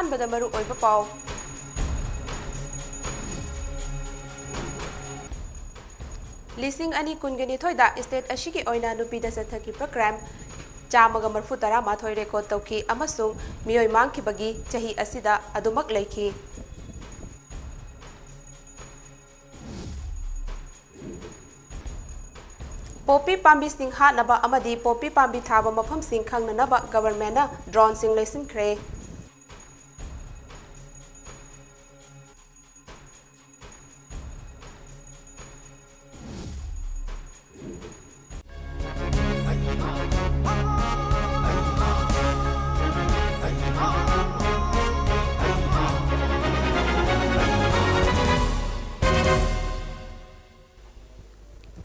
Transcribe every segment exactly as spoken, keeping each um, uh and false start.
ꯑꯍꯥꯟꯕꯗ ꯃꯔꯨ ꯑꯣꯏꯕ ꯄꯥꯎ꯫ ꯂꯤꯁꯤꯡ ꯑꯅꯤ ꯀꯨꯟꯒ ꯅꯤꯊꯣꯏꯗ state ꯑꯁꯤꯒꯤ ꯑꯣꯏꯅ ꯅꯨꯄꯤꯗ ꯆꯠꯊꯈꯤꯕ crime ꯆꯥꯝꯃꯒ ꯃꯔꯐꯨ ꯇꯔꯥ ꯃꯥꯊꯣꯏ record ꯇꯧꯈꯤ ꯑꯃꯁꯨꯡ ꯃꯤꯑꯣꯏ ꯃꯥꯡꯈꯤꯕꯒꯤ ꯆꯍꯤ ꯑꯁꯤꯗ ꯑꯗꯨꯃꯛ ꯂꯩꯈꯤ꯫ ꯄꯣꯄꯤ ꯄꯥꯝꯕꯤꯁꯤꯡ ꯍꯥꯠꯅꯕ ꯑꯃꯗꯤ ꯄꯣꯄꯤ ꯄꯥꯝꯕꯤ ꯊꯥꯕ ꯃꯐꯝꯁꯤꯡ ꯈꯪꯅꯅꯕ governmentꯅ droneꯁꯤꯡ ꯂꯩꯁꯤꯟꯈ꯭ꯔꯦ꯫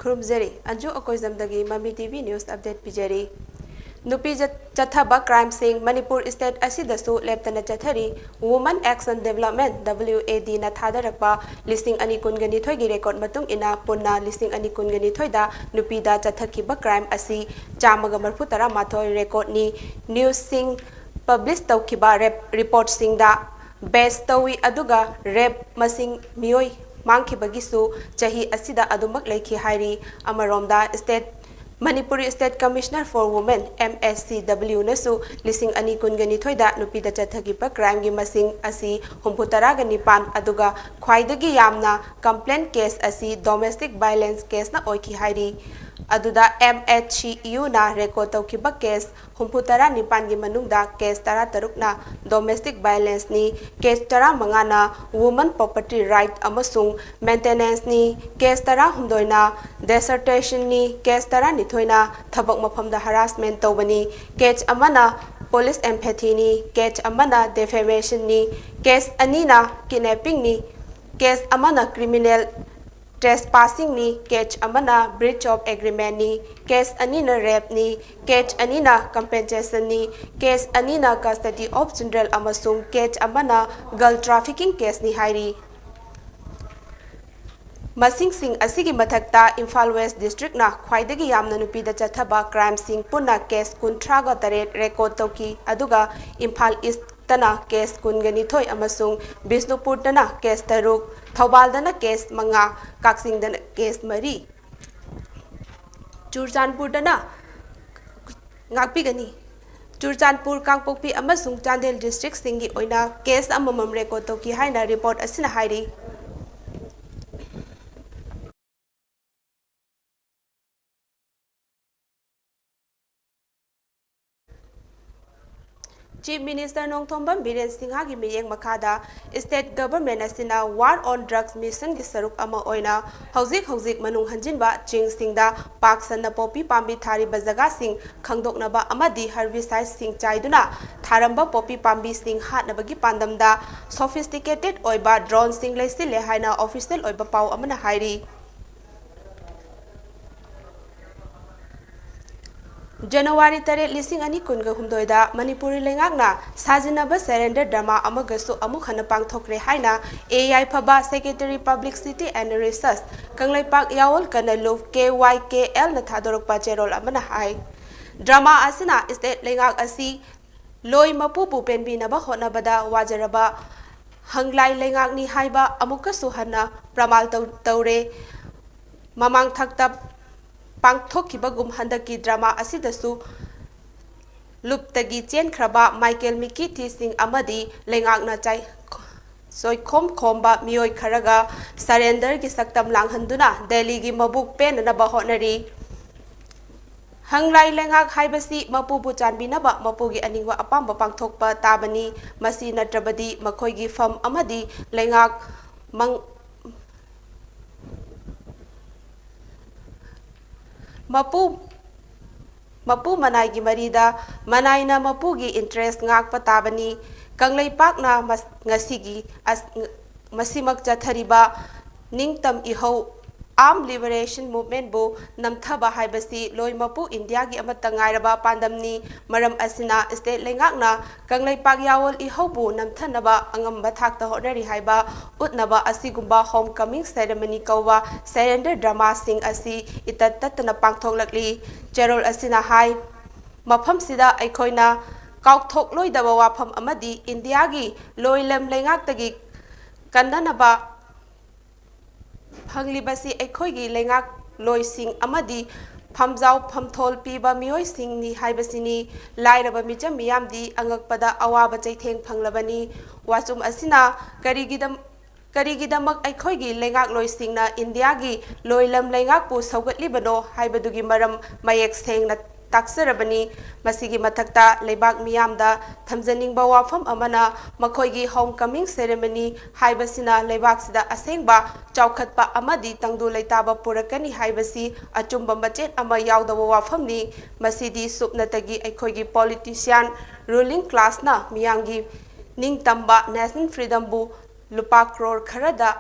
ꯈꯨꯔꯨꯝꯖꯔꯤ꯫ ꯑꯟꯖꯨ ꯑꯀꯣꯏꯖꯝꯗꯒꯤ ꯃꯃꯤ TV news update ꯄꯤꯖꯔꯤ꯫ ꯅꯨꯄꯤ ꯆꯠ-, ꯆꯠꯊꯕ crimeꯁꯤꯡ꯫ ꯃꯅꯤꯄꯨꯔ state ꯑꯁꯤꯗꯁꯨ ꯂꯦꯞꯇꯅ ꯆꯠꯊꯔꯤ꯫ Women Action Development, WADꯅ ꯊꯥꯗꯔꯛꯄ ꯂꯤꯁꯤꯡ ꯑꯅꯤ ꯀꯨꯟꯒ ꯅꯤꯊꯣꯏꯒꯤ record ꯃꯇꯨꯡ ꯏꯟꯅ, ꯄꯨꯟꯅ ꯂꯤꯁꯤꯡ ꯑꯅꯤ ꯀꯨꯟꯒ ꯅꯤꯊꯣꯏꯗ ꯅꯨꯄꯤꯗ ꯆꯠꯊꯈꯤꯕ crime ꯑꯁꯤ ꯆꯥꯝꯃꯒ ꯃꯔꯐꯨ ꯇꯔꯥ ꯃꯥꯊꯣꯏ recordꯅꯤ꯫ Newsꯁꯤꯡ publish ꯇꯧꯈꯤꯕ ꯔꯦꯞ reportꯁꯤꯡꯗ base ꯇꯧꯏ, ꯑꯗꯨꯒ rape ꯃꯁꯤꯡ, ꯃꯤꯑꯣꯏ ꯃꯥꯡꯈꯤꯕꯒꯤꯁꯨ ꯆꯍꯤ ꯑꯁꯤꯗ ꯑꯗꯨꯃꯛ ꯂꯩꯈꯤ ꯍꯥꯏꯔꯤ꯫ ꯑꯃꯔꯣꯝꯗ state, Manipuri State Commissioner for Women, MSCWꯅꯁꯨ ꯂꯤꯁꯤꯡ ꯑꯅꯤ ꯀꯨꯟꯒ ꯅꯤꯊꯣꯏꯗ ꯅꯨꯄꯤꯗ ꯆꯠꯊꯈꯤꯕ crimeꯒꯤ ꯃꯁꯤꯡ ꯑꯁꯤ ꯍꯨꯝꯐꯨ ꯇꯔꯥꯒ ꯅꯤꯄꯥꯟ, ꯑꯗꯨꯒ ꯈ꯭ꯋꯥꯏꯗꯒꯤ ꯌꯥꯝꯅ complaint case ꯑꯁꯤ domestic violence caseꯅ ꯑꯣꯏꯈꯤ ꯍꯥꯏꯔꯤ꯫ ꯑꯗꯨꯗ MHCUꯅ record ꯇꯧꯈꯤꯕ case ꯍꯨꯝꯐꯨ ꯇꯔꯥ ꯅꯤꯄꯥꯟꯒꯤ ꯃꯅꯨꯡꯗ case ꯇꯔꯥ ꯇꯔꯨꯛꯅ domestic violenceꯅꯤ, case ꯇꯔꯥ ꯃꯉꯥꯅ women property right ꯑꯃꯁꯨꯡ maintenanceꯅꯤ, case ꯇꯔꯥꯍꯨꯝꯗꯣꯏꯅ desertionꯅꯤ, case ꯇꯔꯥꯅꯤꯊꯣꯏꯅ ꯊꯕꯛ ꯃꯐꯝꯗ harassment ꯇꯧꯕꯅꯤ, case ꯑꯃꯅ police empathyꯅꯤ, case ꯑꯃꯅ defamationꯅꯤ, case ꯑꯅꯤꯅ kidnappingꯅꯤ, case ꯑꯃꯅ criminal trespassingꯅꯤ, case ꯑꯃꯅ breach of agreementꯅꯤ, case ꯑꯅꯤꯅ rapeꯅꯤ, case ꯑꯅꯤꯅ compensationꯅꯤ, case ꯑꯅꯤꯅ custody of children ꯑꯃꯁꯨꯡ case ꯑꯃꯅ girl trafficking caseꯅꯤ ꯍꯥꯏꯔꯤ꯫ ꯃꯁꯤꯡꯁꯤꯡ ꯑꯁꯤꯒꯤ ꯃꯊꯛꯇ ꯏꯝꯐꯥꯜ West Districtꯅ ꯈ꯭ꯋꯥꯏꯗꯒꯤ ꯌꯥꯝꯅ ꯅꯨꯄꯤꯗ ꯆꯠꯊꯕ crimeꯁꯤꯡ ꯄꯨꯟꯅ case ꯀꯨꯟꯊ꯭ꯔꯥꯒ ꯇꯔꯦꯠ record ꯇꯧꯈꯤ, ꯑꯗꯨꯒ ꯏꯝꯐꯥꯜ East ꯀꯥꯡꯄꯣꯛꯄꯤꯗꯅ ꯀꯦꯁ ꯀꯨꯟꯒ ꯅꯤꯊꯣꯏ ꯑꯃꯁꯨꯡ ꯕꯤꯁꯅꯨꯄꯨꯔꯗꯅ ꯀꯦꯁ ꯇꯔꯨꯛ, ꯊꯧꯕꯥꯜꯗꯅ ꯀꯦꯁ ꯃꯉꯥ, ꯀꯛꯆꯤꯡꯗꯅ ꯀꯦꯁ ꯃꯔꯤ, ꯆꯨꯔꯆꯥꯟꯄꯨꯔꯗꯅ ꯉꯥꯛꯄꯤꯒꯅꯤ꯫ ꯆꯨꯔꯆꯥꯟꯄꯨꯔ, ꯀꯥꯡꯄꯣꯛꯄꯤ ꯑꯃꯁꯨꯡ ꯆꯥꯟꯗꯦꯜ ꯗꯤꯁꯇ꯭ꯔꯤꯛꯁꯤꯡꯒꯤ ꯑꯣꯏꯅ ꯀꯦꯁ ꯑꯃꯃꯝ ꯔꯦꯀꯣꯔꯗ ꯇꯧꯈꯤ ꯍꯥꯏꯅ ꯔꯤꯄꯣꯔꯠ ꯑꯁꯤꯅ ꯍꯥꯏꯔꯤ꯫ ꯆꯤꯐ ꯃꯤꯅꯤꯁꯇꯔ ꯅꯣꯡꯊꯣꯝꯕꯝ ꯕꯤꯔꯦꯟ ꯁꯤꯡꯍꯒꯤ ꯃꯤꯠꯌꯦꯡ ꯃꯈꯥꯗ ꯁ꯭ꯇꯦꯠ ꯒꯚꯔꯟꯃꯦꯟꯠ ꯑꯁꯤꯅ ꯋꯥꯔ ꯑꯣꯟ ꯗ꯭ꯔꯒꯁ ꯃꯤꯁꯟꯒꯤ ꯁꯔꯨꯛ ꯑꯃ ꯑꯣꯏꯅ ꯍꯧꯖꯤꯛ ꯍꯧꯖꯤꯛ ꯃꯅꯨꯡ ꯍꯟꯖꯤꯟꯕ ꯆꯤꯡꯁꯤꯡꯗ ꯄꯥꯛ ꯁꯟꯅ ꯄꯣꯄꯤ ꯄꯥꯝꯕꯤ ꯊꯥꯔꯤꯕ ꯖꯒꯥꯁꯤꯡ ꯈꯪꯗꯣꯛꯅꯕ ꯑꯃꯗꯤ ꯍꯔꯕꯤꯁꯥꯏꯗꯁꯤꯡ ꯆꯥꯏꯗꯨꯅ ꯊꯥꯔꯝꯕ ꯄꯣꯄꯤ ꯄꯥꯝꯕꯤꯁꯤꯡ ꯍꯥꯠꯅꯕꯒꯤ ꯄꯥꯟꯗꯝꯗ ꯁꯣꯐꯤꯁꯇꯤꯀꯦꯇꯦꯗ ꯑꯣꯏꯕ ꯗ꯭ꯔꯣꯟꯁꯤꯡ ꯂꯩꯁꯤꯜꯂꯦ ꯍꯥꯏꯅ ꯑꯣꯐꯤꯁꯤꯌꯦꯜ ꯑꯣꯏꯕ ꯄꯥꯎ ꯑꯃꯅ ꯍꯥꯏꯔꯤ꯫ ꯖꯅꯋꯥꯔꯤ ꯇꯔꯦꯠ, ꯂꯤꯁꯤꯡ ꯑꯅꯤ ꯀꯨꯟꯒ ꯍꯨꯝꯗꯣꯏꯗ ꯃꯅꯤꯄꯨꯔꯤ ꯂꯩꯉꯥꯛꯅ ꯁꯥꯖꯤꯟꯅꯕ ꯁꯔꯦꯟꯗꯔ ꯗ꯭ꯔꯃꯥ ꯑꯃꯒꯁꯨ ꯑꯃꯨꯛ ꯍꯟꯅ ꯄꯥꯡꯊꯣꯛꯈ꯭ꯔꯦ ꯍꯥꯏꯅ ꯑꯦ ꯑꯥꯏ ꯐꯕꯥ, secretary publicity and resources, Kangleipak Yawol Kannalup, K Y K ꯑꯦꯜꯅ ꯊꯥꯗꯣꯔꯛꯄ ꯆꯦꯔꯣꯜ ꯑꯃꯅ ꯍꯥꯏ꯫ ꯗ꯭ꯔꯃꯥ ꯑꯁꯤꯅ ꯁ꯭ꯇꯦꯠ ꯂꯩꯉꯥꯛ ꯑꯁꯤ ꯂꯣꯏ ꯃꯄꯨꯕꯨ ꯄꯦꯟꯕꯤꯅꯕ ꯍꯣꯠꯅꯕꯗ ꯋꯥꯖꯔꯕ ꯍꯪꯂꯥꯏ ꯂꯩꯉꯥꯛꯅꯤ ꯍꯥꯏꯕ ꯑꯃꯨꯛꯀꯁꯨ ꯍꯟꯅ ꯄ꯭ꯔꯃꯥꯟ ꯇꯧ-, ꯇꯧꯔꯦ꯫ ꯃꯃꯥꯡ ꯊꯛꯇ ꯄꯥꯡꯊꯣꯛꯈꯤꯕꯒꯨꯝ ꯍꯟꯗꯛꯀꯤ ꯗ꯭ꯔꯃꯥ ꯑꯁꯤꯗꯁꯨ ꯂꯨꯞꯇꯒꯤ ꯆꯦꯟꯈ꯭ꯔꯕ ꯃꯥꯏꯀꯦꯜ ꯃꯤꯀꯤ ꯊꯤꯁꯤꯡ ꯑꯃꯗꯤ ꯂꯩꯉꯥꯛꯅ ꯆꯥꯏ-, ꯆꯣꯏꯈꯣꯝ ꯈꯣꯝꯕ ꯃꯤꯑꯣꯏ ꯈꯔꯒ ꯁꯔꯦꯟꯗꯔꯒꯤ ꯁꯛꯇꯝ ꯂꯥꯡꯍꯟꯗꯨꯅ ꯗꯦꯜꯂꯤꯒꯤ ꯃꯕꯨꯛ ꯄꯦꯟꯅꯅꯕ ꯍꯣꯠꯅꯔꯤ꯫ ꯍꯪꯂꯥꯏ ꯂꯩꯉꯥꯛ ꯍꯥꯏꯕꯁꯤ ꯃꯄꯨꯕꯨ ꯆꯥꯟꯕꯤꯅꯕ ꯃꯄꯨꯒꯤ ꯑꯅꯤꯡꯕ ꯑꯄꯥꯝꯕ ꯄꯥꯡꯊꯣꯛꯄ ꯇꯥꯕꯅꯤ꯫ ꯃꯁꯤ ꯅꯠꯇ꯭ꯔꯕꯗꯤ ꯃꯈꯣꯏꯒꯤ ꯐꯝ ꯑꯃꯗꯤ ꯂꯩꯉꯥꯛ ꯃꯪ-, ꯃꯄꯨ, ꯃꯄꯨ ꯃꯅꯥꯏꯒꯤ ꯃꯔꯤꯗ ꯃꯅꯥꯏꯅ ꯃꯄꯨꯒꯤ ꯏꯟꯇꯔꯦꯁ ꯉꯥꯛꯄ ꯇꯥꯕꯅꯤ꯫ ꯀꯪꯂꯩꯄꯥꯛꯅ ꯃꯁ-, ꯉꯁꯤꯒꯤ ꯑꯁ-, ꯃꯁꯤꯃꯛ ꯆꯠꯊꯔꯤꯕ ꯅꯤꯡꯇꯝ ꯏꯍꯧ, ꯑꯥꯔꯝ ꯂꯤꯕꯔꯦꯁꯟ ꯃꯨꯚꯃꯦꯟꯕꯨ ꯅꯝꯊꯕ ꯍꯥꯏꯕꯁꯤ ꯂꯣꯏ ꯃꯄꯨ ꯏꯟꯗꯤꯌꯥꯒꯤ ꯑꯃꯠꯇ ꯉꯥꯏꯔꯕ ꯄꯥꯟꯗꯝꯅꯤ꯫ ꯃꯔꯝ ꯑꯁꯤꯅ ꯁ꯭ꯇꯦꯠ ꯂꯩꯉꯥꯛꯅ ꯀꯪꯂꯩꯄꯥꯛ ꯌꯥꯑꯣꯜ ꯏꯍꯧꯕꯨ ꯅꯝꯊꯅꯕ ꯑꯉꯝꯕ ꯊꯥꯛꯇ ꯍꯣꯠꯅꯔꯤ ꯍꯥꯏꯕ ꯎꯠꯅꯕ ꯑꯁꯤꯒꯨꯝꯕ ꯍꯣꯝ ꯀꯃꯤꯡ ꯁꯦꯔꯦꯃꯅꯤ ꯀꯧꯕ ꯁꯔꯦꯟꯗꯔ ꯗ꯭ꯔꯃꯥꯁꯤꯡ ꯑꯁꯤ ꯏꯇꯠ ꯇꯠꯇꯅ ꯄꯥꯡꯊꯣꯛꯂꯛꯂꯤ꯫ ꯆꯦꯔꯣꯜ ꯑꯁꯤꯅ ꯍꯥꯏ, ꯃꯐꯝꯁꯤꯗ ꯑꯩꯈꯣꯏꯅ ꯀꯥꯎꯊꯣꯛꯂꯣꯏꯗꯕ ꯋꯥꯐꯝ ꯑꯃꯗꯤ ꯏꯟꯗꯤꯌꯥꯒꯤ ꯂꯣꯏꯂꯝ ꯂꯩꯉꯥꯛꯇꯒꯤ ꯀꯟꯅꯅꯕ ꯐꯪꯂꯤꯕꯁꯤ ꯑꯩꯈꯣꯏꯒꯤ ꯂꯩꯉꯥꯛꯂꯣꯏꯁꯤꯡ ꯑꯃꯗꯤ ꯐꯝꯖꯥꯎ ꯐꯝꯊꯣꯜ ꯄꯤꯕ ꯃꯤꯑꯣꯏꯁꯤꯡꯅꯤ ꯍꯥꯏꯕꯁꯤꯅꯤ꯫ ꯂꯥꯏꯔꯕ ꯃꯤꯆꯝ ꯃꯤꯌꯥꯝꯗꯤ ꯑꯉꯛꯄꯗ ꯑꯋꯥꯕ ꯆꯩꯊꯦꯡ ꯐꯪꯂꯕꯅꯤ꯫ ꯋꯥꯆꯨꯝ ꯑꯁꯤꯅ ꯀꯔꯤꯒꯤꯗꯝ-, ꯀꯔꯤꯒꯤꯗꯃꯛ ꯑꯩꯈꯣꯏꯒꯤ ꯂꯩꯉꯥꯛꯂꯣꯏꯁꯤꯡꯅ ꯏꯟꯗꯤꯌꯥꯒꯤ ꯂꯣꯏꯂꯝ ꯂꯩꯉꯥꯛꯄꯨ ꯁꯧꯒꯠꯂꯤꯕꯅꯣ ꯍꯥꯏꯕꯗꯨꯒꯤ ꯃꯔꯝ ꯃꯌꯦꯛ ꯁꯦꯡꯅ ꯇꯥꯛꯆꯔꯕꯅꯤ꯫ ꯃꯁꯤꯒꯤ ꯃꯊꯛꯇ ꯂꯩꯕꯥꯛ ꯃꯤꯌꯥꯝꯗ ꯊꯝꯖꯅꯤꯡꯕ ꯋꯥꯐꯝ ꯑꯃꯅ, ꯃꯈꯣꯏꯒꯤ ꯍꯣꯝ ꯀꯃꯤꯡ ꯁꯦꯔꯦꯃꯅꯤ ꯍꯥꯏꯕꯁꯤꯅ ꯂꯩꯕꯥꯛꯁꯤꯗ ꯑꯁꯦꯡꯕ ꯆꯥꯎꯈꯠꯄ ꯑꯃꯗꯤ ꯇꯪꯗꯨ ꯂꯩꯇꯥꯕ ꯄꯨꯔꯛꯀꯅꯤ ꯍꯥꯏꯕꯁꯤ ꯑꯆꯨꯝꯕ ꯃꯆꯦꯠ ꯑꯃ ꯌꯥꯎꯗꯕ ꯋꯥꯐꯝꯅꯤ꯫ ꯃꯁꯤꯗꯤ ꯁꯨꯞꯅꯇꯒꯤ ꯑꯩꯈꯣꯏꯒꯤ ꯄꯣꯂꯤꯇꯤꯁꯤꯌꯥꯟ, ꯔꯨꯂꯤꯡ ꯀ꯭ꯂꯥꯁꯅ ꯃꯤꯌꯥꯝꯒꯤ ꯅꯤꯡꯇꯝꯕ ꯅꯦꯁꯅꯦꯜ ꯐ꯭ꯔꯤꯗꯝꯕꯨ ꯂꯨꯄꯥ ꯀ꯭ꯔꯣꯔ ꯈꯔꯗ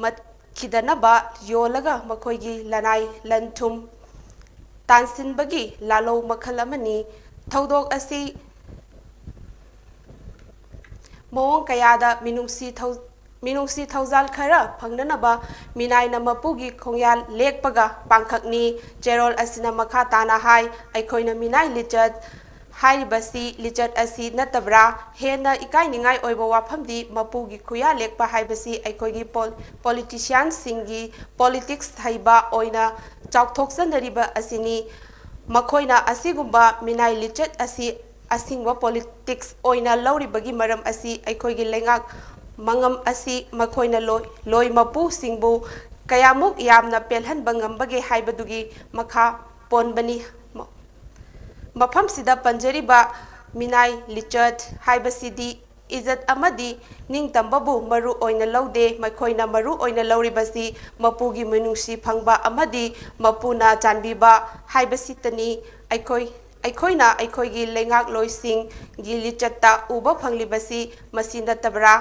ꯃꯠꯈꯤꯗꯅꯕ ꯌꯣꯜꯂꯒ ꯃꯈꯣꯏꯒꯤ ꯂꯅꯥꯏ ꯂꯟ ꯊꯨꯝ ꯇꯥꯟꯁꯤꯟꯕꯒꯤ ꯂꯥꯜꯂꯧ ꯃꯈꯜ ꯑꯃꯅꯤ꯫ ꯊꯧꯗꯣꯛ ꯑꯁꯤ ꯃꯑꯣꯡ ꯀꯌꯥꯗ ꯃꯤꯅꯨꯡꯁꯤ ꯊꯧ-, ꯃꯤꯅꯨꯡꯁꯤ ꯊꯧꯖꯥꯜ ꯈꯔ ꯐꯪꯅꯅꯕ ꯃꯤꯅꯥꯏꯅ ꯃꯄꯨꯒꯤ ꯈꯣꯡꯌꯥꯜ ꯂꯦꯛꯄꯒ ꯄꯥꯡꯈꯛꯅꯤ꯫ ꯆꯦꯔꯣꯜ ꯑꯁꯤꯅ ꯃꯈꯥ ꯇꯥꯅ ꯍꯥꯏ, ꯑꯩꯈꯣꯏꯅ ꯃꯤꯅꯥꯏ ꯂꯤꯆꯠ ꯍꯥꯏꯔꯤꯕꯁꯤ ꯂꯤꯆꯠ ꯑꯁꯤ ꯅꯠꯇꯕ꯭ꯔꯥ? ꯍꯦꯟꯅ ꯏꯀꯥꯏꯅꯤꯡꯉꯥꯏ ꯑꯣꯏꯕ ꯋꯥꯐꯝꯗꯤ ꯃꯄꯨꯒꯤ ꯈꯨꯌꯥ ꯂꯦꯛꯄ ꯍꯥꯏꯕꯁꯤ ꯑꯩꯈꯣꯏꯒꯤ ꯄꯣꯜ-, ꯄꯣꯂꯤꯇꯤꯁꯤꯌꯥꯟꯁꯤꯡꯒꯤ ꯄꯣꯂꯤꯇꯤꯛꯁ ꯍꯩꯕ ꯑꯣꯏꯅ ꯆꯥꯎꯊꯣꯛꯆꯅꯔꯤꯕ ꯑꯁꯤꯅꯤ꯫ ꯃꯈꯣꯏꯅ ꯑꯁꯤꯒꯨꯝꯕ ꯃꯤꯅꯥꯏ ꯂꯤꯆꯠ ꯑꯁꯤ ꯑꯁꯤꯡꯕ ꯄꯣꯂꯤꯇꯤꯛꯁ ꯑꯣꯏꯅ ꯂꯧꯔꯤꯕꯒꯤ ꯃꯔꯝ ꯑꯁꯤ ꯑꯩꯈꯣꯏꯒꯤ ꯂꯩꯉꯥꯛ ꯃꯉꯝ ꯑꯁꯤ ꯃꯈꯣꯏꯅ ꯂꯣꯏ-, ꯂꯣꯏ ꯃꯄꯨꯁꯤꯡꯕꯨ ꯀꯌꯥꯃꯨꯛ ꯌꯥꯝꯅ ꯄꯦꯜꯍꯟꯕ ꯉꯝꯕꯒꯦ ꯍꯥꯏꯕꯗꯨꯒꯤ ꯃꯈꯥ ꯄꯣꯟꯕꯅꯤ꯫ ꯃꯐꯝꯁꯤꯗ ꯄꯟꯖꯔꯤꯕ ꯃꯤꯅꯥꯏ ꯂꯤꯆꯠ ꯍꯥꯏꯕꯁꯤꯗꯤ ꯏꯖꯠ ꯑꯃꯗꯤ ꯅꯤꯡꯇꯝꯕꯕꯨ ꯃꯔꯨ ꯑꯣꯏꯅ ꯂꯧꯗꯦ꯫ ꯃꯈꯣꯏꯅ ꯃꯔꯨ ꯑꯣꯏꯅ ꯂꯧꯔꯤꯕꯁꯤ ꯃꯄꯨꯒꯤ ꯃꯤꯅꯨꯡꯁꯤ ꯐꯪꯕ ꯑꯃꯗꯤ ꯃꯄꯨꯅ ꯆꯥꯟꯕꯤꯕ ꯍꯥꯏꯕꯁꯤꯇꯅꯤ꯫ ꯑꯩꯈꯣꯏ, ꯑꯩꯈꯣꯏꯅ ꯑꯩꯈꯣꯏꯒꯤ ꯂꯩꯉꯥꯛꯂꯣꯏꯁꯤꯡꯒꯤ ꯂꯤꯆꯠꯇ ꯎꯕ ꯐꯪꯂꯤꯕꯁꯤ ꯃꯁꯤ ꯅꯠꯇꯕ꯭ꯔꯥ?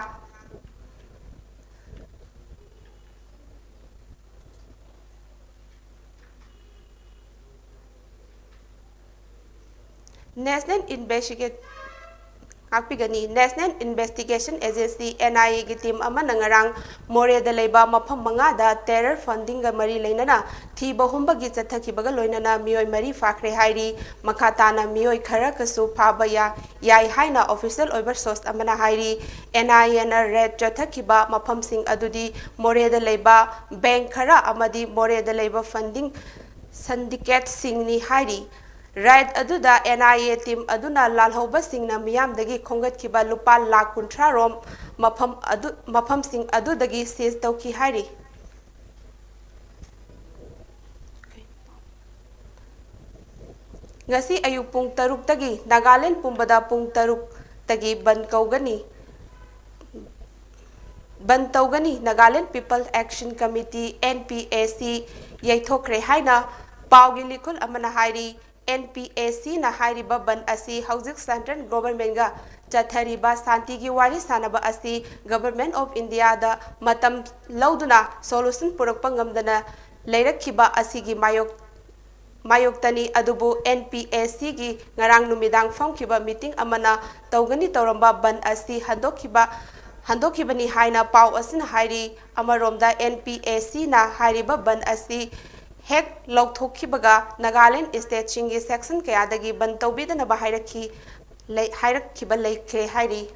National Investigate-, ꯉꯥꯛꯄꯤꯒꯅꯤ꯫ National Investigation Agency, N I A ꯒꯤ team ꯑꯃꯅ ꯉꯔꯥꯡ ꯃꯣꯔꯦꯗ ꯂꯩꯕ ꯃꯐꯝ ꯃꯉꯥꯗ terror funding ꯒ ꯃꯔꯤ ꯂꯩꯅꯅ ꯊꯤꯕ ꯍꯨꯝꯕꯒꯤ ꯆꯠꯊꯈꯤꯕꯒ ꯂꯣꯏꯅꯅ ꯃꯤꯑꯣꯏ ꯃꯔꯤ ꯐꯥꯈ꯭ꯔꯦ ꯍꯥꯏꯔꯤ꯫ ꯃꯈꯥ ꯇꯥꯅ ꯃꯤꯑꯣꯏ ꯈꯔꯒꯁꯨ ꯐꯥꯕ ꯌꯥ-, ꯌꯥꯏ ꯍꯥꯏꯅ official ꯑꯣꯏꯕ source ꯑꯃꯅ ꯍꯥꯏꯔꯤ꯫ N I A ꯅ raid ꯆꯠꯊꯈꯤꯕ ꯃꯐꯝꯁꯤꯡ ꯑꯗꯨꯗꯤ ꯃꯣꯔꯦꯗ ꯂꯩꯕ bank ꯈꯔ ꯑꯃꯗꯤ ꯃꯣꯔꯦꯗ ꯂꯩꯕ funding syndicate ꯁꯤꯡꯅꯤ ꯍꯥꯏꯔꯤ꯫ Raid ꯑꯗꯨꯗ N I A team ꯑꯗꯨꯅ ꯂꯥꯜꯍꯧꯕꯁꯤꯡꯅ ꯃꯤꯌꯥꯝꯗꯒꯤ ꯈꯣꯝꯒꯠꯈꯤꯕ ꯂꯨꯄꯥ ꯂꯥꯈ ꯀꯨꯟꯊ꯭ꯔꯥ ꯔꯣꯝ ꯃꯐꯝ ꯑꯗꯨ, ꯃꯐꯝꯁꯤꯡ ꯑꯗꯨꯗꯒꯤ seize ꯇꯧꯈꯤ ꯍꯥꯏꯔꯤ꯫ ꯉꯁꯤ ꯑꯌꯨꯛ ꯄꯨꯡ ꯇꯔꯨꯛꯇꯒꯤ ꯅꯥꯒꯥꯂꯦꯟ ꯄꯨꯝꯕꯗ ꯄꯨꯡ ꯇꯔꯨꯛꯇꯒꯤ ꯕꯟ ꯀꯧꯒꯅꯤ, ꯕꯟ ꯇꯧꯒꯅꯤ꯫ Nagaland People Action Committee, N P A C, ꯌꯩꯊꯣꯛꯈ꯭ꯔꯦ ꯍꯥꯏꯅ ꯄꯥꯎꯒꯤ ꯂꯤꯈꯨꯜ ꯑꯃꯅ ꯍꯥꯏꯔꯤ꯫ N P A C ꯅ ꯍꯥꯏꯔꯤꯕ ꯕꯟ ꯑꯁꯤ ꯍꯧꯖꯤꯛ central government ꯒ ꯆꯠꯊꯔꯤꯕ ꯁꯥꯟꯇꯤꯒꯤ ꯋꯥꯔꯤ ꯁꯥꯅꯕ ꯑꯁꯤ Government of India ꯗ ꯃꯇꯝ ꯂꯧꯗꯨꯅ solution ꯄꯨꯔꯛꯄ ꯉꯝꯗꯅ ꯂꯩꯔꯛꯈꯤꯕ ꯑꯁꯤꯒꯤ ꯃꯥꯌꯣꯛ-, ꯃꯥꯌꯣꯛꯇꯅꯤ꯫ ꯑꯗꯨꯕꯨ N P A C ꯒꯤ ꯉꯔꯥꯡ ꯅꯨꯃꯤꯗꯥꯡ ꯐꯝꯈꯤꯕ meeting ꯑꯃꯅ ꯇꯧꯒꯅꯤ ꯇꯧꯔꯝꯕ ꯕꯟ ꯑꯁꯤ ꯍꯟꯗꯣꯛꯈꯤꯕ, ꯍꯟꯗꯣꯛꯈꯤꯕꯅꯤ ꯍꯥꯏꯅ ꯄꯥꯎ ꯑꯁꯤꯅ ꯍꯥꯏꯔꯤ꯫ ꯑꯃꯔꯣꯝꯗ N P A C ꯅ ꯍꯥꯏꯔꯤꯕ ꯕꯟ ꯑꯁꯤ ꯍꯦꯛ ꯂꯧꯊꯣꯛꯈꯤꯕꯒ ꯅꯥꯒꯥꯂꯦꯟ state ꯁꯤꯡꯒꯤ section ꯀꯌꯥꯗꯒꯤ ꯕꯟ ꯇꯧꯕꯤꯗꯅꯕ ꯍꯥꯏꯔꯛꯈꯤ, ꯂꯩ-, ꯍꯥꯏꯔꯛꯈꯤꯕ ꯂꯩꯈ꯭ꯔꯦ ꯍꯥꯏꯔꯤ꯫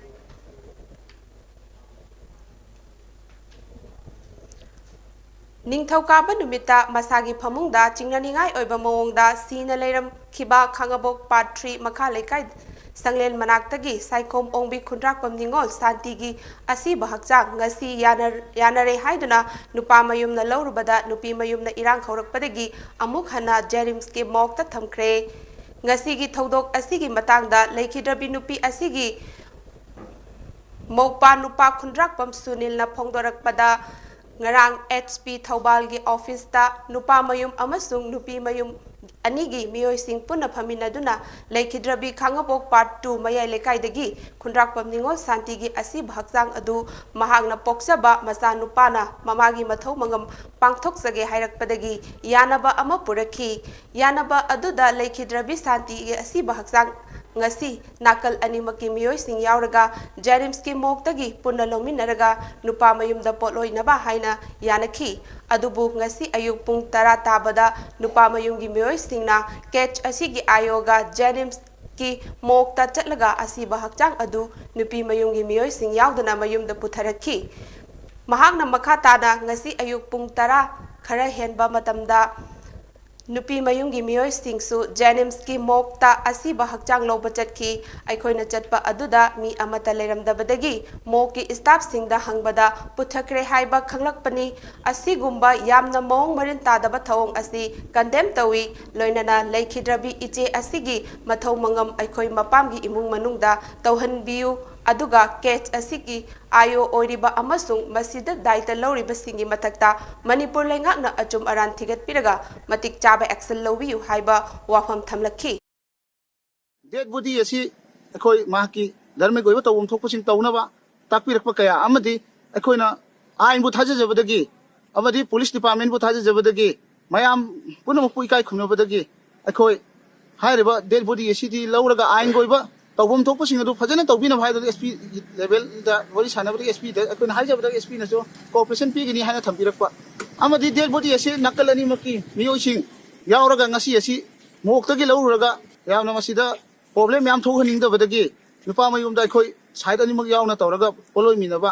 ꯅꯤꯡꯊꯧꯀꯥꯕ ꯅꯨꯃꯤꯠꯇ ꯃꯁꯥꯒꯤ ꯐꯃꯨꯡꯗ ꯆꯤꯡꯅꯅꯤꯡꯉꯥꯏ ꯑꯣꯏꯕ ꯃꯑꯣꯡꯗ ꯁꯤꯅ ꯂꯩꯔꯝꯈꯤꯕ ꯈꯥꯉꯕꯣꯛ Part three ꯃꯈꯥ ꯂꯩꯀꯥꯏ ꯁꯪꯂꯦꯟ ꯃꯅꯥꯛꯇꯒꯤ ꯁꯥꯏꯈꯣꯝ ꯑꯣꯡꯕꯤ ꯈꯨꯟꯗ꯭ꯔꯥꯛꯄꯝ ꯅꯤꯉꯣꯜ ꯁꯥꯟꯇꯤꯒꯤ ꯑꯁꯤꯕ ꯍꯛꯆꯥꯡ ꯉꯁꯤ ꯌꯥꯅ-, ꯌꯥꯅꯔꯦ ꯍꯥꯏꯗꯨꯅ ꯅꯨꯄꯥ ꯃꯌꯨꯝꯅ ꯂꯧꯔꯨꯕꯗ ꯅꯨꯄꯤ ꯃꯌꯨꯝꯅ ꯏꯔꯥꯡ ꯍꯧꯔꯛꯄꯗꯒꯤ ꯑꯃꯨꯛ ꯍꯟꯅ JNIMS ꯀꯤ morgue ꯇ ꯊꯝꯈ꯭ꯔꯦ꯫ ꯉꯁꯤꯒꯤ ꯊꯧꯗꯣꯛ ꯑꯁꯤꯒꯤ ꯃꯇꯥꯡꯗ ꯂꯩꯈꯤꯗ꯭ꯔꯕꯤ ꯅꯨꯄꯤ ꯑꯁꯤꯒꯤ ꯃꯧꯄꯥ ꯅꯨꯄꯥ ꯈꯨꯟꯗ꯭ꯔꯥꯛꯄꯝ ꯁꯨꯅꯤꯜꯅ ꯐꯣꯡꯗꯣꯔꯛꯄꯗ, ꯉꯔꯥꯡ H P ꯊꯧꯕꯥꯜꯒꯤ office ꯇ ꯅꯨꯄꯥ ꯃꯌꯨꯝ ꯑꯃꯁꯨꯡ ꯅꯨꯄꯤ ꯃꯌꯨꯝ ꯑꯅꯤꯒꯤ ꯃꯤꯑꯣꯏꯁꯤꯡ ꯄꯨꯟꯅ ꯐꯝꯃꯤꯟꯅꯗꯨꯅ ꯂꯩꯈꯤꯗ꯭ꯔꯕꯤ ꯈꯥꯉꯕꯣꯛ Part two ꯃꯌꯥꯏ ꯂꯩꯀꯥꯏꯗꯒꯤ ꯈꯨꯟꯗ꯭ꯔꯥꯛꯄꯝ ꯅꯤꯉꯣꯜ ꯁꯥꯟꯇꯤꯒꯤ ꯑꯁꯤꯕ ꯍꯛꯆꯥꯡ ꯑꯗꯨ ꯃꯍꯥꯛꯅ ꯄꯣꯛꯆꯕ ꯃꯆꯥꯅꯨꯄꯥꯅ ꯃꯃꯥꯒꯤ ꯃꯊꯧ ꯃꯉꯝ ꯄꯥꯡꯊꯣꯛꯆꯒꯦ ꯍꯥꯏꯔꯛꯄꯗꯒꯤ ꯌꯥꯅꯕ ꯑꯃ ꯄꯨꯔꯛꯈꯤ꯫ ꯌꯥꯅꯕ ꯑꯗꯨꯗ ꯂꯩꯈꯤꯗ꯭ꯔꯕꯤ ꯁꯥꯟꯇꯤꯒꯤ ꯑꯁꯤꯕ ꯍꯛꯆꯥꯡ ꯉꯁꯤ ꯅꯥꯀꯜ ꯑꯅꯤꯃꯛꯀꯤ ꯃꯤꯑꯣꯏꯁꯤꯡ ꯌꯥꯎꯔꯒ ꯖꯦꯅꯤꯝꯁꯀꯤ ꯃꯣꯔꯒꯇꯒꯤ ꯄꯨꯟꯅ ꯂꯧꯃꯤꯟꯅꯔꯒ ꯅꯨꯄꯥ ꯃꯌꯨꯝꯗ ꯄꯣꯠꯂꯣꯏꯅꯕ ꯍꯥꯏꯅ ꯌꯥꯅꯈꯤ꯫ ꯑꯗꯨꯕꯨ ꯉꯁꯤ ꯑꯌꯨꯛ ꯄꯨꯡ ꯇꯔꯥ ꯇꯥꯕꯗ ꯅꯨꯄꯥ ꯃꯌꯨꯝꯒꯤ ꯃꯤꯑꯣꯏꯁꯤꯡꯅ ꯀꯦꯠꯁ ꯑꯁꯤꯒꯤ ꯑꯥꯏ ꯑꯣꯒ ꯖꯦꯅꯤꯝꯁꯀꯤ ꯃꯣꯔꯒꯇ ꯆꯠꯂꯒ ꯑꯁꯤꯕ ꯍꯛꯆꯥꯡ ꯑꯗꯨ ꯅꯨꯄꯤ ꯃꯌꯨꯝꯒꯤ ꯃꯤꯑꯣꯏꯁꯤꯡ ꯌꯥꯎꯗꯅ ꯃꯌꯨꯝꯗ ꯄꯨꯊꯔꯛꯈꯤ꯫ ꯃꯍꯥꯛꯅ ꯃꯈꯥ ꯇꯥꯅ ꯉꯁꯤ ꯑꯌꯨꯛ ꯄꯨꯡ ꯇꯔꯥ ꯈꯔ ꯍꯦꯟꯕ ꯃꯇꯝꯗ ꯅꯨꯄꯤ ꯃꯌꯨꯝꯒꯤ ꯃꯤꯑꯣꯏꯁꯤꯡꯁꯨ ꯖꯦꯅꯤꯝꯁꯀꯤ ꯃꯣꯔꯒꯇ ꯑꯁꯤꯕ ꯍꯛꯆꯥꯡ ꯂꯧꯕ ꯆꯠꯈꯤ꯫ ꯑꯩꯈꯣꯏꯅ ꯆꯠꯄ ꯑꯗꯨꯗ ꯃꯤ ꯑꯃꯠꯇ ꯂꯩꯔꯝꯗꯕꯗꯒꯤ ꯃꯣꯔꯒꯀꯤ ꯁ꯭ꯇꯥꯐꯁꯤꯡꯗ ꯍꯪꯕꯗ ꯄꯨꯊꯈ꯭ꯔꯦ ꯍꯥꯏꯕ ꯈꯪꯂꯛꯄꯅꯤ꯫ ꯑꯁꯤꯒꯨꯝꯕ ꯌꯥꯝꯅ ꯃꯑꯣꯡ ꯃꯔꯤꯟ ꯇꯥꯗꯕ ꯊꯧꯑꯣꯡ ꯑꯁꯤ ꯀꯟꯗꯦꯝ ꯇꯧꯏ꯫ ꯂꯣꯏꯅꯅ ꯂꯩꯈꯤꯗ꯭ꯔꯕꯤ ꯏꯆꯦ ꯑꯁꯤꯒꯤ ꯃꯊꯧ ꯃꯉꯝ ꯑꯩꯈꯣꯏ ꯃꯄꯥꯝꯒꯤ ꯏꯃꯨꯡ ꯃꯅꯨꯡꯗ ꯇꯧꯍꯟꯕꯤꯌꯨ, ꯑꯗꯨꯒ ꯀꯦꯠꯁ ꯑꯁꯤꯒꯤ ꯑꯥꯏ ꯑꯣ ꯑꯣꯏꯔꯤꯕ ꯑꯃꯁꯨꯡ ꯃꯁꯤꯗ ꯗꯥꯏꯇ ꯂꯧꯔꯤꯕꯁꯤꯡꯒꯤ ꯃꯊꯛꯇ ꯃꯅꯤꯄꯨꯔ ꯂꯩꯉꯥꯛꯅ ꯑꯆꯨꯝ ꯑꯔꯥꯟ ꯊꯤꯒꯠꯄꯤꯔꯒ ꯃꯇꯤꯛ ꯆꯥꯕ ꯑꯦꯛꯁꯟ ꯂꯧꯕꯤꯌꯨ ꯍꯥꯏꯕ ꯋꯥꯐꯝ ꯊꯝꯂꯛꯈꯤ꯫ ꯗꯦꯗ ꯕꯣꯗꯤ ꯑꯁꯤ ꯑꯩꯈꯣꯏ ꯃꯍꯥꯛꯀꯤ ꯙꯔꯃꯒꯤ ꯑꯣꯏꯕ ꯇꯧꯐꯝ ꯊꯣꯛꯄꯁꯤꯡ ꯇꯧꯅꯕ ꯇꯥꯛꯄꯤꯔꯛꯄ ꯀꯌꯥ ꯑꯃꯗꯤ ꯑꯩꯈꯣꯏꯅ ꯑꯥꯏꯟꯕꯨ ꯊꯥꯖꯖꯕꯗꯒꯤ ꯑꯃꯗꯤ ꯄꯨꯂꯤꯁ ꯗꯤꯄꯥꯔꯠꯃꯦꯟꯕꯨ ꯊꯥꯖꯖꯕꯗꯒꯤ ꯃꯌꯥꯝ ꯄꯨꯝꯅꯃꯛꯄꯨ ꯏꯀꯥꯏ ꯈꯨꯝꯅꯕꯗꯒꯤ ꯑꯩꯈꯣꯏ ꯍꯥꯏꯔꯤꯕ ꯗꯦꯗ ꯕꯣꯗꯤ ꯑꯁꯤꯗꯤ ꯂꯧꯔꯒ ꯑꯥꯏꯟꯒꯤ ꯑꯣꯏꯕ ꯇꯧꯐꯝ ꯊꯣꯛꯄꯁꯤꯡ ꯑꯗꯨ ꯐꯖꯅ ꯇꯧꯕꯤꯅꯕ ꯍꯥꯏꯗꯨꯅ ꯑꯦꯁ ꯄꯤ ꯂꯦꯚꯦꯜꯗ ꯋꯥꯔꯤ ꯁꯥꯟꯅꯕꯗꯒꯤ ꯑꯦꯁ ꯄꯤꯗ ꯑꯩꯈꯣꯏꯅ ꯍꯥꯏꯖꯕꯗꯒꯤ ꯑꯦꯁ ꯄꯤꯅꯁꯨ ꯀꯣꯑꯣꯄꯔꯦꯁꯟ ꯄꯤꯒꯅꯤ ꯍꯥꯏꯅ ꯊꯝꯕꯤꯔꯛꯄ ꯑꯃꯗꯤ ꯗꯦꯗ ꯕꯣꯗꯤ ꯑꯁꯤ ꯅꯥꯀꯜ ꯑꯅꯤꯃꯛꯀꯤ ꯃꯤꯑꯣꯏꯁꯤꯡ ꯌꯥꯎꯔꯒ ꯉꯁꯤ ꯑꯁꯤ ꯃꯣꯔꯒꯇꯒꯤ ꯂꯧꯔꯨꯔꯒ ꯌꯥꯝꯅ ꯃꯁꯤꯗ ꯄ꯭ꯔꯣꯕ꯭ꯂꯦꯝ ꯃꯌꯥꯝ ꯊꯣꯛꯍꯟꯅꯤꯡꯗꯕꯗꯒꯤ ꯅꯨꯄꯥ ꯃꯌꯨꯝꯗ ꯑꯩꯈꯣꯏ ꯁꯥꯏꯠ ꯑꯅꯤꯃꯛ ꯌꯥꯎꯅ ꯇꯧꯔꯒ ꯄꯣꯠꯂꯣꯏꯃꯤꯟꯅꯕ꯫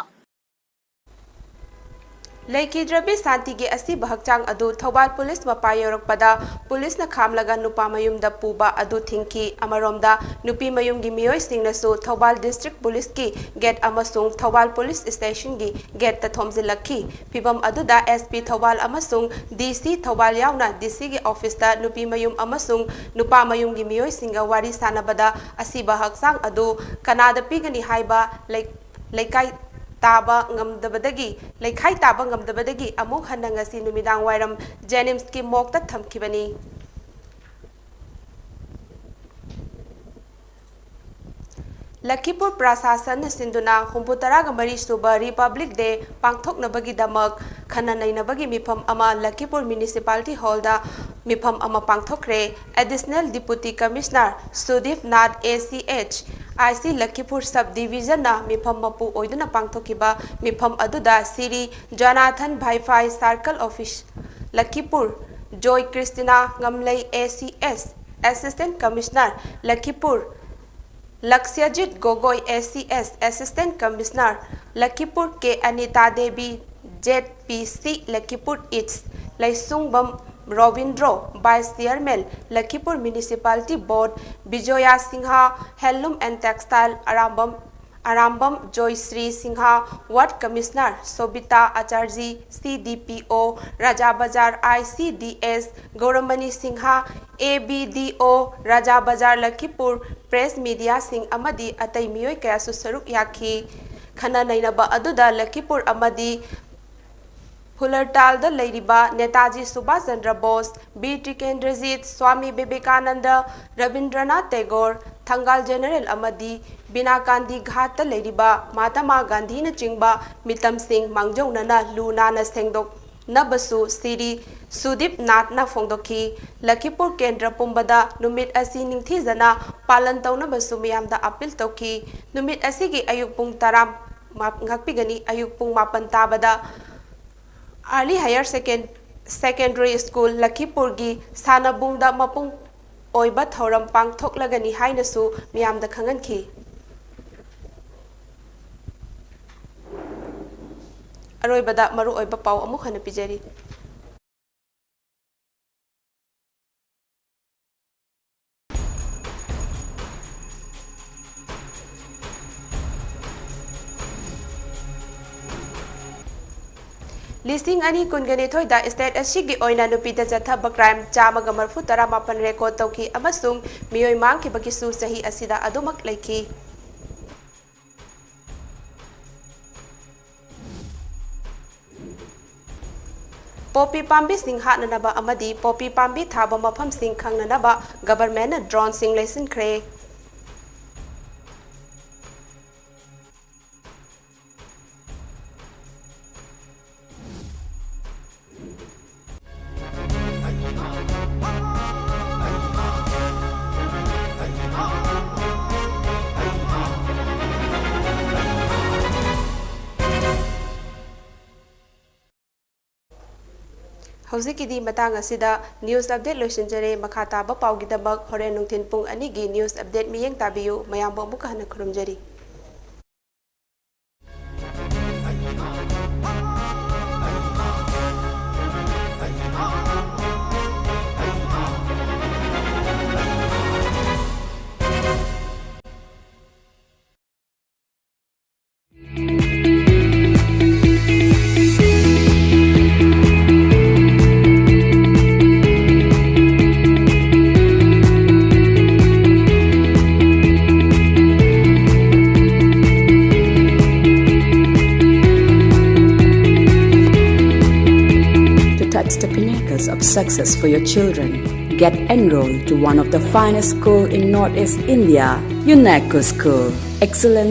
ꯂꯩꯈꯤꯗ꯭ꯔꯕꯤ ꯁꯥꯟꯇꯤꯒꯤ ꯑꯁꯤꯕ ꯍꯛꯆꯥꯡ ꯑꯗꯨ ꯊꯧꯕꯥꯜ ꯄꯨꯂꯤꯁ ꯃꯄꯥ ꯌꯧꯔꯛꯄꯗ ꯄꯨꯂꯤꯁꯅ ꯈꯥꯝꯂꯒ ꯅꯨꯄꯥ ꯃꯌꯨꯝꯗ ꯄꯨꯕ ꯑꯗꯨ ꯊꯤꯡꯈꯤ꯫ ꯑꯃꯔꯣꯝꯗ ꯅꯨꯄꯤ ꯃꯌꯨꯝꯒꯤ ꯃꯤꯑꯣꯏꯁꯤꯡꯅꯁꯨ ꯊꯧꯕꯥꯜ ꯗꯤꯁꯇ꯭ꯔꯤꯛ ꯄꯨꯂꯤꯁꯀꯤ ꯒꯦꯠ ꯑꯃꯁꯨꯡ ꯊꯧꯕꯥꯜ ꯄꯨꯂꯤꯁ ꯁ꯭ꯇꯦꯁꯟꯒꯤ ꯒꯦꯠꯇ ꯊꯣꯝꯖꯤꯜꯂꯛꯈꯤ꯫ ꯐꯤꯚꯝ ꯑꯗꯨꯗ ꯑꯦꯁ ꯄꯤ ꯊꯧꯕꯥꯜ ꯑꯃꯁꯨꯡ ꯗꯤ ꯁꯤ ꯊꯧꯕꯥꯜ ꯌꯥꯎꯅ ꯗꯤ ꯁꯤꯒꯤ ꯑꯣꯐꯤꯁꯇ ꯅꯨꯄꯤ ꯃꯌꯨꯝ ꯑꯃꯁꯨꯡ ꯅꯨꯄꯥ ꯃꯌꯨꯝꯒꯤ ꯃꯤꯑꯣꯏꯁꯤꯡꯒ ꯋꯥꯔꯤ ꯁꯥꯟꯅꯕꯗ ꯑꯁꯤꯕ ꯍꯛꯆꯥꯡ ꯑꯗꯨ ꯀꯅꯥꯗ ꯄꯤꯒꯅꯤ ꯍꯥꯏꯕ ꯂꯩ-, ꯂꯩꯀꯥꯏ ꯇꯥꯕ ꯉꯝꯗꯕꯗꯒꯤ, ꯂꯩꯈꯥꯏ ꯇꯥꯕ ꯉꯝꯗꯕꯗꯒꯤ ꯑꯃꯨꯛ ꯍꯟꯅ ꯉꯁꯤ ꯅꯨꯃꯤꯗꯥꯡ ꯋꯥꯏꯔꯝ ꯖꯦꯅꯤꯝꯁꯀꯤ ꯃꯣꯔꯒꯇ ꯊꯝꯈꯤꯕꯅꯤ꯫ ꯂꯈꯤꯄꯨꯔ ꯄ꯭ꯔꯁꯥꯁꯟꯅ ꯁꯤꯟꯗꯨꯅ ꯍꯨꯝꯐꯨ ꯇꯔꯥꯒ ꯃꯔꯤ ꯁꯨꯕ Republic Day ꯄꯥꯡꯊꯣꯛꯅꯕꯒꯤꯗꯃꯛ ꯈꯟꯅ ꯅꯩꯅꯕꯒꯤ ꯃꯤꯐꯝ ꯑꯃ ꯂꯈꯤꯄꯨꯔ Municipality Hallꯗ ꯃꯤꯐꯝ ꯑꯃ ꯄꯥꯡꯊꯣꯛꯈ꯭ꯔꯦ꯫ Additional Deputy Commissioner ꯁꯨꯗꯤꯞ Nath, A C H, I C ꯂꯈꯤꯄꯨꯔ Sub Divisionꯅ ꯃꯤꯐꯝ ꯃꯄꯨ ꯑꯣꯏꯗꯨꯅ ꯄꯥꯡꯊꯣꯛꯈꯤꯕ ꯃꯤꯐꯝ ꯑꯗꯨꯗ Shri Jonathan Vaiphei, Circle Office Lakhipur, Joy Christina Ngamlei, A C S, Assistant Commissioner Lakhipur, Lakshyajit Gogoi, A C S, Assistant Commissioner Lakhipur, K Anita Devi, Z P C Lakhipur East, Leisungbam Robindro, Vice Chairman Lakhipur Municipality Board, Bijoya Singha, Handloom and Textile, Arambam, Arambam Joysri Singha, Ward Commissioner Sobita Acharjee, C D P O Raja Bazar, I C D S ꯒꯧꯔꯃꯅꯤ Singh, A B D O Raja ꯕꯖꯥꯔ ꯂꯈꯤꯄꯨꯔ, press mediaꯁꯤꯡ ꯑꯃꯗꯤ ꯑꯇꯩ ꯃꯤꯑꯣꯏ ꯀꯌꯥꯁꯨ ꯁꯔꯨꯛ ꯌꯥꯈꯤ꯫ ꯈꯟꯅ ꯅꯩꯅꯕ ꯑꯗꯨꯗ ꯂꯈꯤꯄꯨꯔ ꯑꯃꯗꯤ ꯐꯨꯂꯔꯇꯥꯜꯗ ꯂꯩꯔꯤꯕ ꯅꯦꯇꯥꯖꯤ ꯁꯨꯚꯥꯁ ꯆꯟꯗ꯭ꯔ ꯕꯣꯁ, ꯕꯤꯔ ꯇꯤꯀꯦꯟꯗ꯭ꯔꯖꯤꯠ, ꯁ꯭ꯋꯥꯃꯤ ꯕꯤꯕꯦꯀꯥꯅꯟꯗ, ꯔꯕꯤꯟꯗ꯭ꯔꯅꯥꯊ ꯇꯦꯒꯣꯔ, ꯊꯪꯒꯥꯜ ꯖꯦꯅꯔꯦꯜ ꯑꯃꯗꯤ ꯕꯤꯅꯥ ꯒꯥꯟꯙꯤ ꯘꯥꯠꯇ ꯂꯩꯔꯤꯕ ꯃꯍꯥꯇꯃꯥ ꯒꯥꯟꯙꯤꯅꯆꯤꯡꯕ ꯃꯤꯇꯝꯁꯤꯡ ꯃꯥꯡꯖꯧꯅꯅ ꯂꯨ ꯅꯥꯟꯅ ꯁꯦꯡꯗꯣꯛꯅꯕꯁꯨ ꯁꯤꯔꯤ ꯁꯨꯗꯤꯞ ꯅꯥꯊꯅ ꯐꯣꯡꯗꯣꯛꯈꯤ꯫ ꯂꯈꯤꯄꯨꯔ ꯀꯦꯟꯗ꯭ꯔ ꯄꯨꯝꯕꯗ ꯅꯨꯃꯤꯠ ꯑꯁꯤ ꯅꯤꯡꯊꯤꯖꯅ ꯄꯥꯂꯟ ꯇꯧꯅꯕꯁꯨ ꯃꯤꯌꯥꯝꯗ ꯑꯄꯤꯜ ꯇꯧꯈꯤ꯫ ꯅꯨꯃꯤꯠ ꯑꯁꯤꯒꯤ ꯑꯌꯨꯛ ꯄꯨꯡ ꯇꯔꯥ ꯉꯥꯛꯄꯤꯒꯅꯤ꯫ ꯑꯌꯨꯛ ꯄꯨꯡ ꯃꯥꯄꯟ ꯇꯥꯕꯗ Early Higher Second-, Secondary School ꯂꯈꯤꯄꯨꯔꯒꯤ ꯁꯥꯟꯅꯕꯨꯡꯗ ꯃꯄꯨꯡ ꯑꯣꯏꯕ ꯊꯧꯔꯝ ꯄꯥꯡꯊꯣꯛꯂꯒꯅꯤ ꯍꯥꯏꯅꯁꯨ ꯃꯤꯌꯥꯝꯗ ꯈꯪꯍꯟꯈꯤ꯫ ꯑꯔꯣꯏꯕꯗ ꯃꯔꯨꯑꯣꯏꯕ ꯄꯥꯎ ꯑꯃꯨꯛ ꯍꯟꯅ ꯄꯤꯖꯔꯤ꯫ ꯂꯤꯁꯤꯡ ꯑꯅꯤ ꯀꯨꯟꯒ ꯅꯤꯊꯣꯏꯗ state ꯑꯁꯤꯒꯤ ꯑꯣꯏꯅ ꯅꯨꯄꯤꯗ ꯆꯠꯊꯕ crime ꯆꯥꯝꯃꯒ ꯃꯔꯤꯐꯨ ꯇꯔꯥ ꯃꯥꯄꯟ record ꯇꯧꯈꯤ ꯑꯃꯁꯨꯡ ꯃꯤꯑꯣꯏ ꯃꯥꯡꯈꯤꯕꯒꯤꯁꯨ ꯆꯍꯤ ꯑꯁꯤꯗ ꯑꯗꯨꯃꯛ ꯂꯩꯈꯤ꯫ ꯄꯣꯄꯤ ꯄꯥꯝꯕꯤꯁꯤꯡ ꯍꯥꯠꯅꯅꯕ ꯑꯃꯗꯤ ꯄꯣꯄꯤ ꯄꯥꯝꯕꯤ ꯊꯥꯕ ꯃꯐꯝꯁꯤꯡ ꯈꯪꯅꯅꯕ governmentꯅ droneꯁꯤꯡ ꯂꯩꯁꯤꯟꯈ꯭ꯔꯦ꯫ ꯍꯧꯖꯤꯛꯀꯤꯗꯤ ꯃꯇꯥꯡ ꯑꯁꯤꯗ news update ꯂꯣꯏꯁꯤꯟꯖꯔꯦ꯫ ꯃꯈꯥ ꯇꯥꯕ ꯄꯥꯎꯒꯤꯗꯃꯛ ꯍꯣꯔꯦꯟ ꯅꯨꯡꯊꯤꯜ ꯄꯨꯡ ꯑꯅꯤꯒꯤ news update ꯃꯤꯠꯌꯦꯡ ꯇꯥꯕꯤꯌꯨ꯫ ꯃꯌꯥꯝꯕꯨ ꯑꯃꯨꯛꯀ ꯍꯟꯅ ꯈꯨꯔꯨꯝꯖꯔꯤ꯫ To touch the pinnacles of success for your children, get enrolled to one of the finest school in Northeast India, UNECO School. Excellence